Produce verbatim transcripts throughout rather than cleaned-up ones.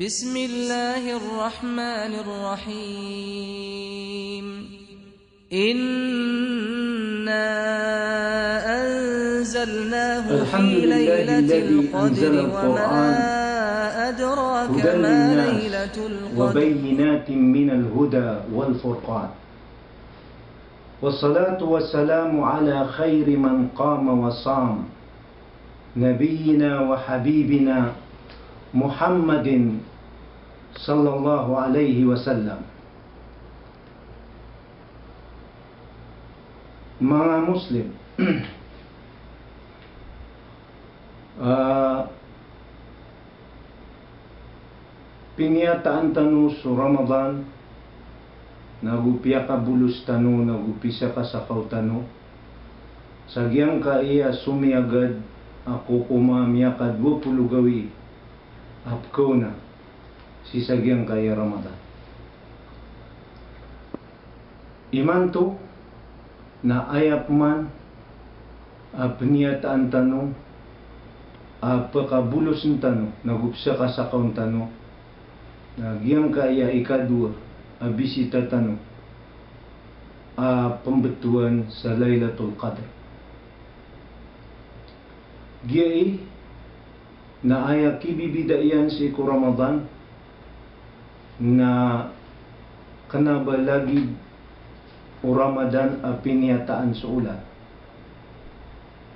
بسم الله الرحمن الرحيم. إنا أنزلناه في الحمد لله ليلة الذي القدر أنزل وما القرآن أدراك هدى ما للناس ليلة القدر. وبينات من الهدى والفرقان. والصلاة والسلام على خير من قام وصام، نبينا وحبيبنا محمد صلى الله عليه وسلم. Manga Muslim, ah, piniyataan tano so Ramadan, nago piyakabolos tano, nago pisakasakaw tano sa giyangkaya somiyagad a kokoman a miyakadowa polo gawii a pkaona sii sa giyangkaya Ramadan. Imanto na aya pman a pniyataan tano a pkabolosen tano nago psakasakawn tano na giyangkaya ikadowa a bisita tano a pmbtowan sa Lailatul Qadr. Giyai na aya kibibida iyan sii ko Ramadan na kna ba lagid o Ramadan a piniyataan so olan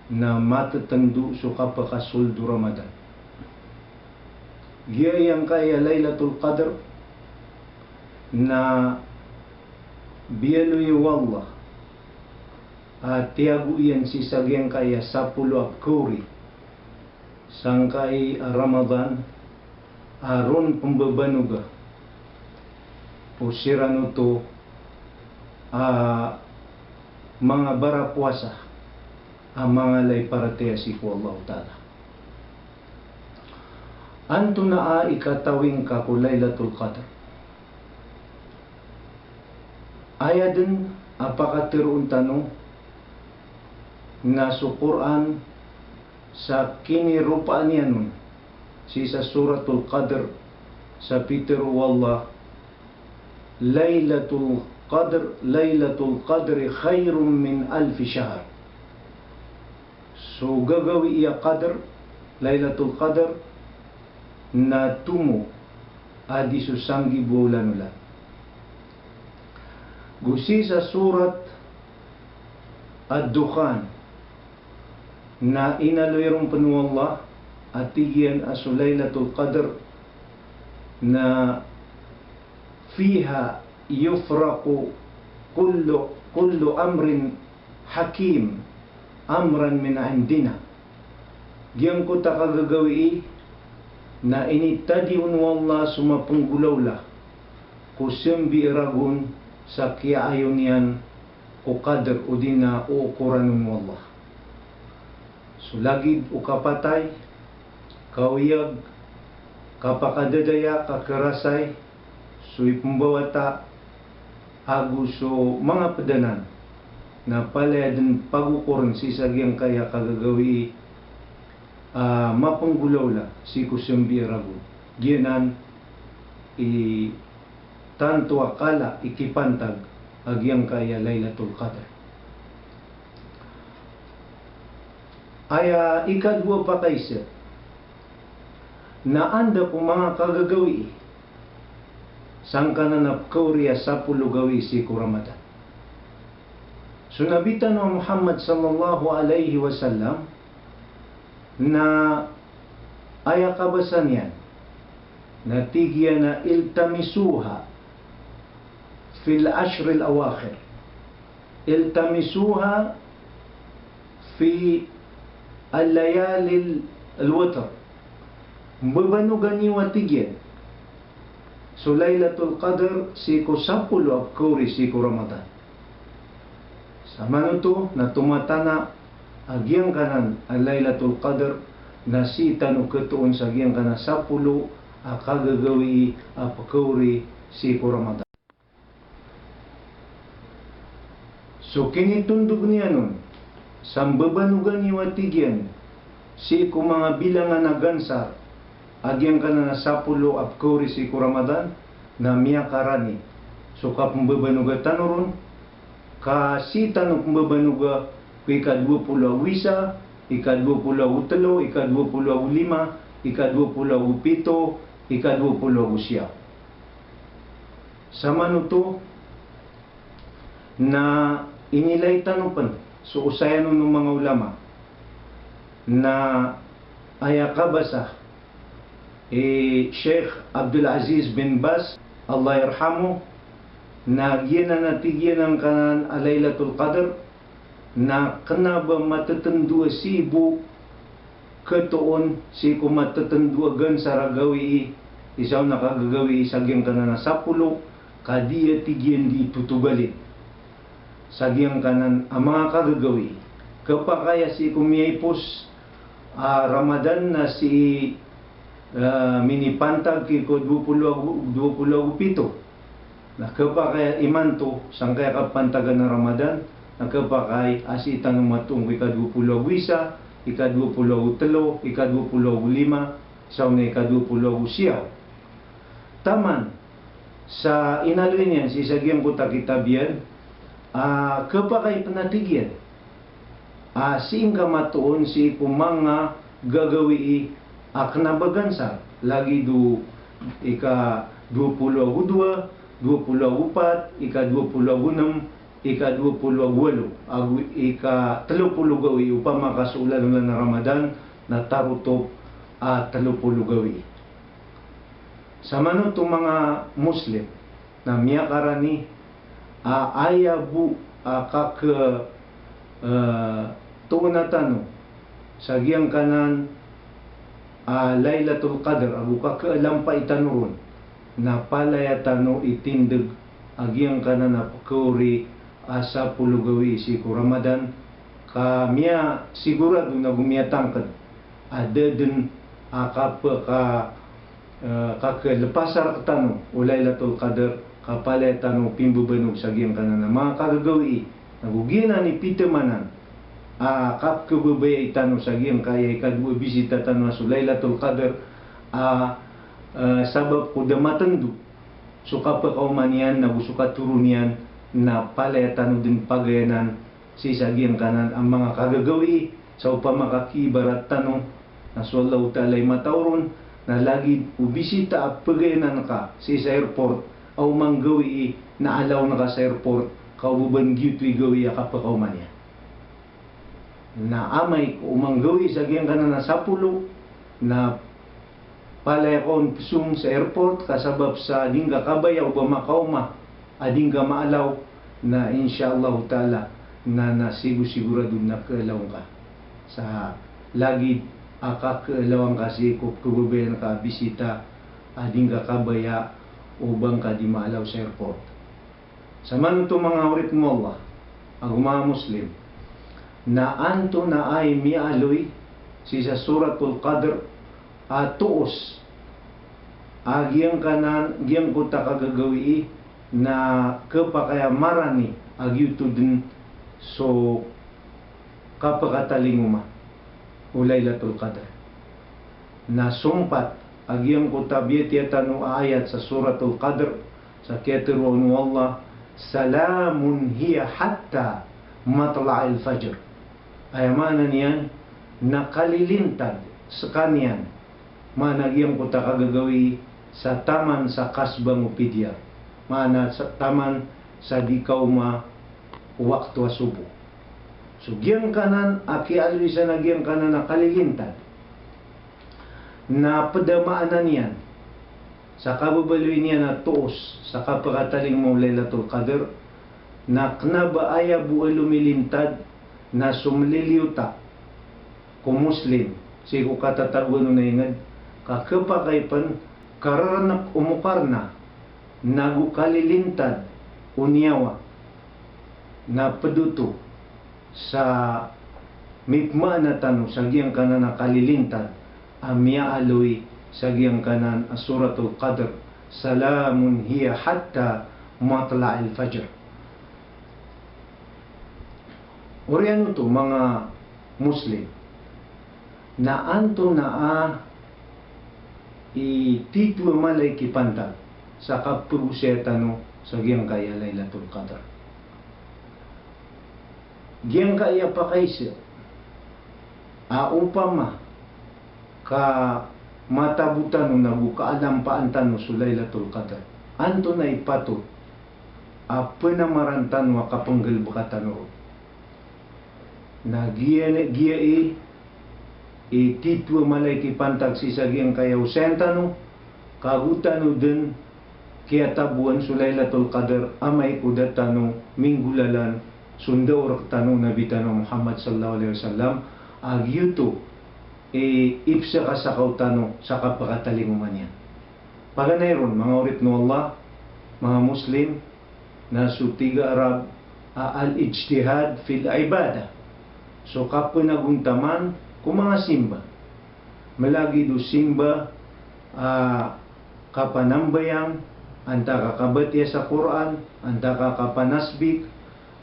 na matatndo so kapakasold o Ramadan. Giyangkaya Lailatul Qadr na biyaloy o Allah a tiyago iyan sii sa giyangkaya sapolo a pkaori sangkai a Ramadan a ron pmbabanoga o siran oto a manga barapowasa a manga laiparatiyaya sii ko Allahu Ta'ala. Antonaa i katawing ka ko Lailatul Qadr? Aya dn a pakatharoon tano na so Qur'an sa kiniropaan iyan on sii sa Suratul Qadr sa pitharo o Allah, "Lailatul Qadr, Lailatul Qadri khairun min alfi shahr." So gagawii a Qadr, Lailatul Qadr, na tomo a di so sanggibo a olan-olan. Go sii sa Surat Ad-Dukhan na inaloy ron pn o Allah a tig iyan a so Lailatul Qadr na "Fiha yufraqu kullu, kullu amrin hakim amran min indina." Giyangkoto a kagagawii na initadi on o Allah so mapnggolawla ko sambi ragon sa kiyaayon iyan ko Qadr odi na ookoran on o Allah. So lagid o kapatay, kaoyag, kapakadadaya, kakerasay, so ipmbawata, ago so manga pd anan, na palaya dn pagokorn sii sa giyangkaya kagagawii a mapnggolawla sii ko sambi ragon. Giyanan i tanto a kala i kipantag a giyangkaya Lailatul Qadr. Aya ikadowa a pakaiza na anda ko manga kagagawii sangkanan a pkaori a sapolo gawii sii ko Ramadan. So Nabi tano a Muhammad sallallahu alaihi wasallam na aya kabasa niyan na tig iyan a, "Iltamisuha fil ashril awakhir. Iltamisuha fi al-layalil witr." Mbabanoga niyo a tig iyan so Lailatul Qadr sii ko sapolo a pkaori sii ko Ramadan. Samanoto na tomatana a giyangkanan a Lailatul Qadr na sii tano khatoon sa giyangkanan a sapolo a kagagawii a pkaori sii ko Ramadan. So kinitondog niyan on sa mbabanoga niyo a tig iyan sii ko manga bilangan a gansar a giyangkanan a sapolo a pkhaori sii ko Ramadan na miyakarani so kapmbabanoga tano ron, ka sii tano pmbabanoga ko ika dowa polo ago isa, ika dowa polo ago tlo, ika dowa polo ago lima, ika dowa polo ago pito, ika dowa polo ago siyaw. Samanoto na inilay tano pn so osayan o manga ulama na aya kabasa i Sheikh Abdul Aziz bin Baz, Allah yarhamuh, na giyanan a tig iyan angkanan a Laylatul Qadr na kna ba mathtndo a sii bo khatoon sii ko mathtndo a gansar a gawii i saw na kagagawii sa giyangkanan a sapolo, ka di a tig iyan di totogalin sa giyangkanan a manga kagagawii. Khapakay a sii ko miyaipos a Ramadan na sii, eh, minipantag ki ko dowa polo ago, dowa polo ago pito. Na khapakay a imanto sangkaya kapantagan a Ramadan, na khapakay a sii tano matoon ko ika dowa polo ago isa, ika dowa polo ago tlo, ika dowa polo ago lima, saw na ika dowa polo ago siyaw. Taman sa inaloy niyan sii sa giyangkoto a kitab iyan, a khapakay pn a tig iyan a sii ngka matoon sii ko manga gagawii a kna ba gansar, lagid o ika dowa polo ago dowa, dowa polo ago pat, ika dowa polo ago nem, ika dowa polo ago walo, ago ika tlo polo gawii, opama ka so olan-olan a Ramadan na tarotop a tlo polo gawii. Samanoto manga Muslim na miyakarani a aya bo a kak, eh, toona tano sa giyangkanan a Laylatul Qadr, ago kakhalampai tano ron, na palaya tano itindg a giyangkanan a pkhaori a sapolo gawii sii ko Ramadan, ka miyasigorado nago miyatangkd a da dn a kapka eh, kakhalpasa rktano o Laylatul Qadr, ka palaya tano pimbabanog sa giyangkanan a manga kagagawii, nago giyanan i pithamanan a kapkhababayai tano sa giyangkaya ika dowa bisita tano a so Laylatul Qadr, a, eh, sabap ko da matndo so kapkaoma niyan nago so katoro niyan, na palaya tano dn pagayanan sii sa giyangkanan a manga kagagawii, sa opama ka kiibarat tano na so Allahu Ta'ala i matao ron, na lagid o bisita a pagayanan ka sii sa airport, a o manga gawii na alaw ngka sa airport, ka o ba dn giyoto i gawii a kapkaoma niyan. Na amay ko o manga gawii sa giyangkanan a sapolo, na palaya ka on pzong sa airport, ka sabap sa di ngka kabaya o ba makaoma a di ngka maalaw, na insha Allahu Ta'ala na, na sigosigorado na khaalaw ngka. Sa lagid a kakhaalawan ka sii ko khababayaan ka a bisita a di ngka kabaya o ba ngka di maalaw sa airport. Samanoto manga oripn o Allah ago manga Muslim, na antonaa i miyaaloy sii sa Suratul Qadr a toos a giyangkanan, giyangkoto a kagagawii na khapakay a marani a giyoto dn so kapkatalingoma o Laylatul Qadr. Na sompat a giyangkoto a biyatiya tano a ayat sa Suratul Qadr, sa kiyatharo on o Allah, "Salamun hiya hatta matla'il fajr." Aya maana niyan na kalilintad skaniyan, maana giyangkoto a kagagawii sa taman sa kasbang o pidiyar, maana sa taman sa di kaoma o wakto a sobo. So giyangkanan a kiyaaloy san a giyangkanan a kalilintad na pd a maana niyan sa kababaloy niyan a toos sa kapkatalingoma o Laylatul Qadr, na kna ba aya bo a lomilintad na so mliliyota ko Muslim sii ko katatagoan on a ingd, ka khapakay pn kararnk o mokarna nago kalilintad o niyawa, na pd oto sa mipmaana tano sa giyangkanan a kalilintad a miyaaloy sa giyangkanan a Suratul Qadr, "Salamun hiya hatta matla'il fajr." Oriyan oto manga Muslim, na antonaa i titho a mala i kipantag sa kapegosaya tano sa giyangkaya Lailatul Qadr. Giyangkaya pakaisa a opama ka matabo tano nago kaalampaan tano so Lailatul Qadr, antonaa i patot a penamaran tano a kapenggalebeka tano ron? Na giya, giya i, i titho a mala i kipantag sii sa giyangkaya osayan tano, ka go tano den kiyataboan so Lailatul Qadr amay ko da tano minggolalan so ndao rektano o Nabi tano Muhammad sallallahu alaihi wasallam, a giyoto i ipsakasakaw tano sa kapakatalingoma niyan. Paganay ron, manga oripn o Allah, manga Muslim, na so tig a Arab a al-ijtihad fil ibadah. So kapenagontaman ko manga simba. Malagid o simba a kapanambayang, antaa ka kabatiya sa Qur'an, antaa ka kapanasbik,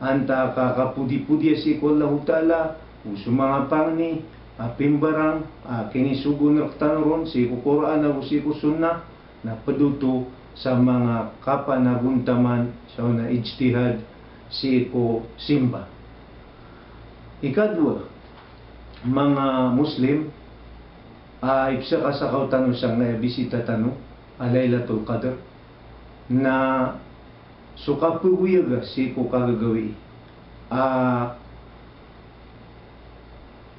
antaa ka kapodipodiya sii ko Allahu Ta'ala, o so manga pangni a pimbarang a kinisogoon rektano ron sii ko Qur'an ago sii ko Sunnah, na ped oto sa manga kapanagontaman sa ona ijtihad sii ko simba. Ikadowa, manga Muslim, a ipsakasakaw tano sangkaya bisita tano a Lailatul Qadr, na so kapegoyaga sii ko kagagawii. A,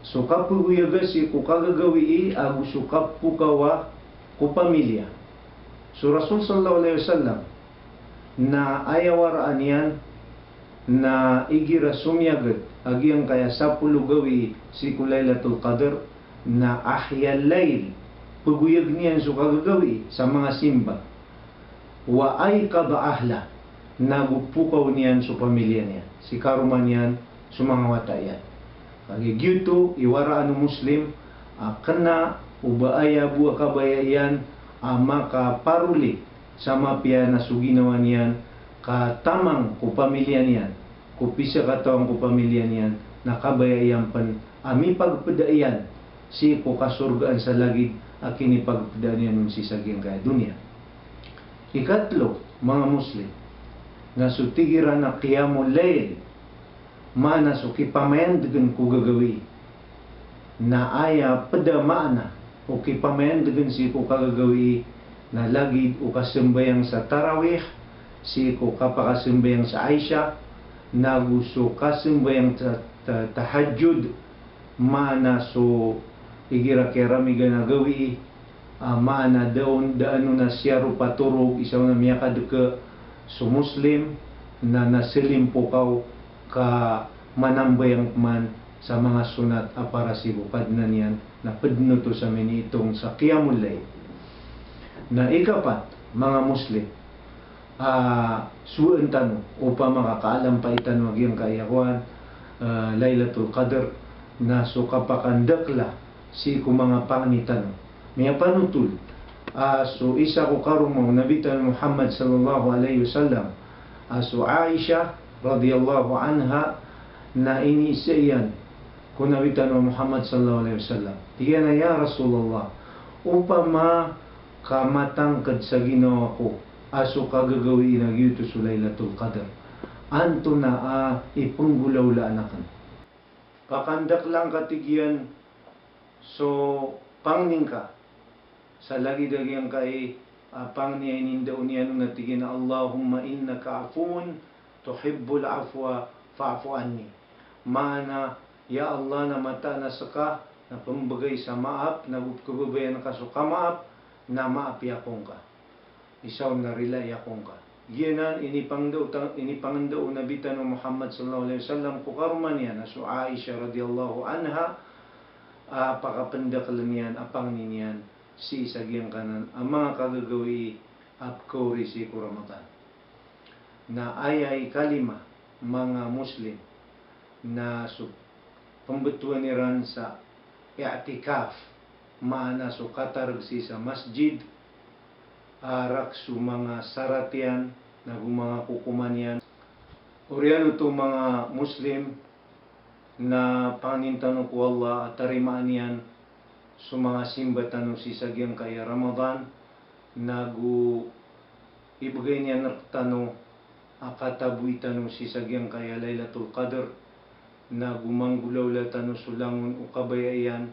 so kapegoyaga sii ko kagagawii ago so kapokawa ko pamilya. So Rasul sallallahu alaihi wasallam na aya waraan iyan na igira somiyagad a giyangkaya sapolo gawii sii ko Lailatul Qadr na ahya al-lail, pegoyag iyan so kagagawii sa manga simba. Wa ayqadha ahlah, nago pokaw iyan so pamilya niyan, si karoma niyan, so manga wata iyan. Kagiya giyoto i waraan o Muslim a kena o ba aya bo a kabaya iyan a makaparoli sa mapiya na so ginawa niyan ka tamang ko pamilya niyan, ko pisakatawang ko pamilya niyan, na kabaya iyan pen a mipagpeda iyan sii ko kasorgaan sa lagid a kinipagpedaan iyan on sii sa giyangkaya doniya. Ikatlo, manga Muslim, na so tig iran a qiyamul layl, maana so kipamayandegen ko gagawii. Na aya ped a maana o kipamayandegen sii ko kagagawii na lagid o kasambayang sa tarawih, sii ko kapakasambayang sa Isha, nago so kasambayang sa ta-, tahajjud, maana so igira kiyaramigan a gawii, a, maana da on, da on a siyaropa torog, isa on a miyakadeke so Muslim, na, na selimpokaw ka manambayang man sa manga sonat a para sii ko Kadnan iyan, na ped oto sa miniitong sa qiyamul layl. Na ikapat, manga Muslim, a, sowaan tano, opama ka kaalampaan tano a giyangkaya kowan, a, Lailatul Qadr, na so kapakandakela sii ko manga pangni tano. Miyapanotol a so isa ko karoma o Nabi tano Muhammad sallallahu alaihi wasallam, a so Aisha radhiyallahu anha, na iniisa iyan ko Nabi tano Muhammad sallallahu alaihi wasallam. Tig iyan a, "Ya Rasulullah, opama ka matangked sa ginawa ko a so kagagawii na giyoto so Lailatul Qadr, antonaa i penggolawlaan aken?" Pakandakela ngka, tig iyan, so pangni ngka sa lagid a giyangkai a pangni a inindao niyan on a tig iyan a, "Allahumma innaka afuwwun tuhibbul afwa fa'fu anni." Maana, "Ya Allah, na mataan a seka na pembegay sa maap, na go pekebabayaan ka so kamaap, na maapi ako ngka." Isa on na rilai ako ngka. Giyanan inipangndao ta-, inipangndao o Nabi tano Muhammad sallallahu alaihi wasallam ko karoma niyan a so Aisha radhiyallahu anha, a pakapendakelen iyan a pangni niyan sii sa giyangkanan a manga kagagawii a pekaori sii ko Ramadan. Na aya ikalima, manga Muslim, na so pembetowan iran sa i'tikaf, maana so katareg sii sa masjid, a rak so manga sarat iyan, nago manga kokoman iyan. Oriyan oto, manga Muslim, na pangnin tano ko Allah a tarimaan iyan so manga simba tano sii sa giyangkaya Ramadan, nago ibgay niyan rktano a kataboy tano sii sa giyangkaya Lailatul Qadr, nago manggolawla tano so langon o kabaya iyan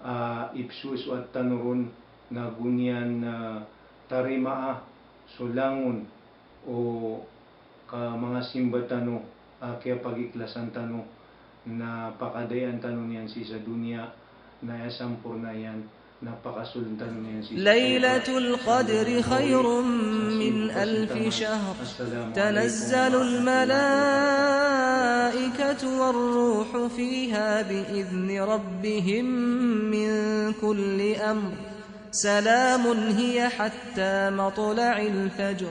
a ipsoasoat tano ron, nago niyan a tarimaa so langon o ka manga simba tano a kiyapagiklasan tano, na pakadayaan tano niyan sii sa doniya, na aya samporna iyan na pakasold tano niyan sii sa Lailatul Qadri khairun min alfi shahr. Assalamu alaikum warahmatullahi wabarakatuh. Tanazzalul malaikatu war ruhu fiha bi idhni rabbihim min kulli amr. Salamun hiya hatta matla'il fajr.